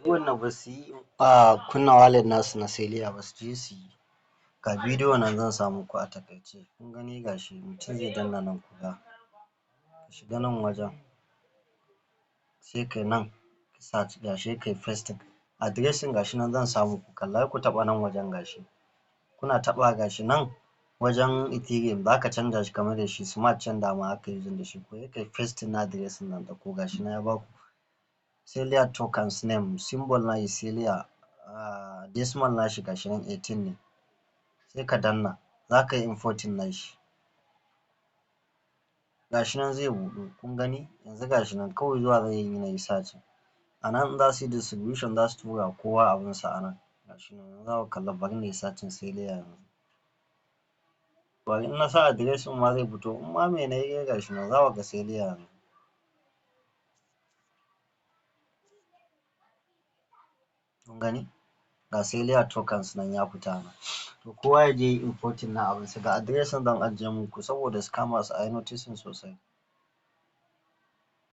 Duk wanda ba su yi kunna wallet nasu na Celia ba, su je su yi. Ga bidiyo nan zan sa muku a taƙaice. Kun gani, gashi mutum zai danna nan, ku ga. Shiga nan wajen, sai kai nan search, gashi kai pasting address ɗin, gashi nan zan sa muku. Kalla, ku taɓa nan wajen, gashi kuna taɓa, gashi nan wajen Ethereum, zaka canza shi kamar da shi smart chain, dama aka yi da shi ko kai pasting na address nan da ko gashi nan ya baku Celia tokens name, symbol na Celia, decimal nashi gashi nan 18 ne. Sai ka danna, zaka yi importing nashi, gashi nan zai buɗu. Kun gani yanzu, gashi nan kawai zuwa zan yi na yi searching a nan. Za su yi distribution, za su tura kowa abunsa a nan. Gashi nan za ku kalla. Bari na yi searching Celia yanzu. Bari in na sa address ɗin ma zai fito. In ma me nayi dai, gashi nan za ku ga Celia yanzu. Kun gani, ga Celia tokens nan ya fita nan. To, kowa ya je yayi importing na abunsa. Ga address ɗin zan ajiye muku saboda scammers a yi noticing sosai.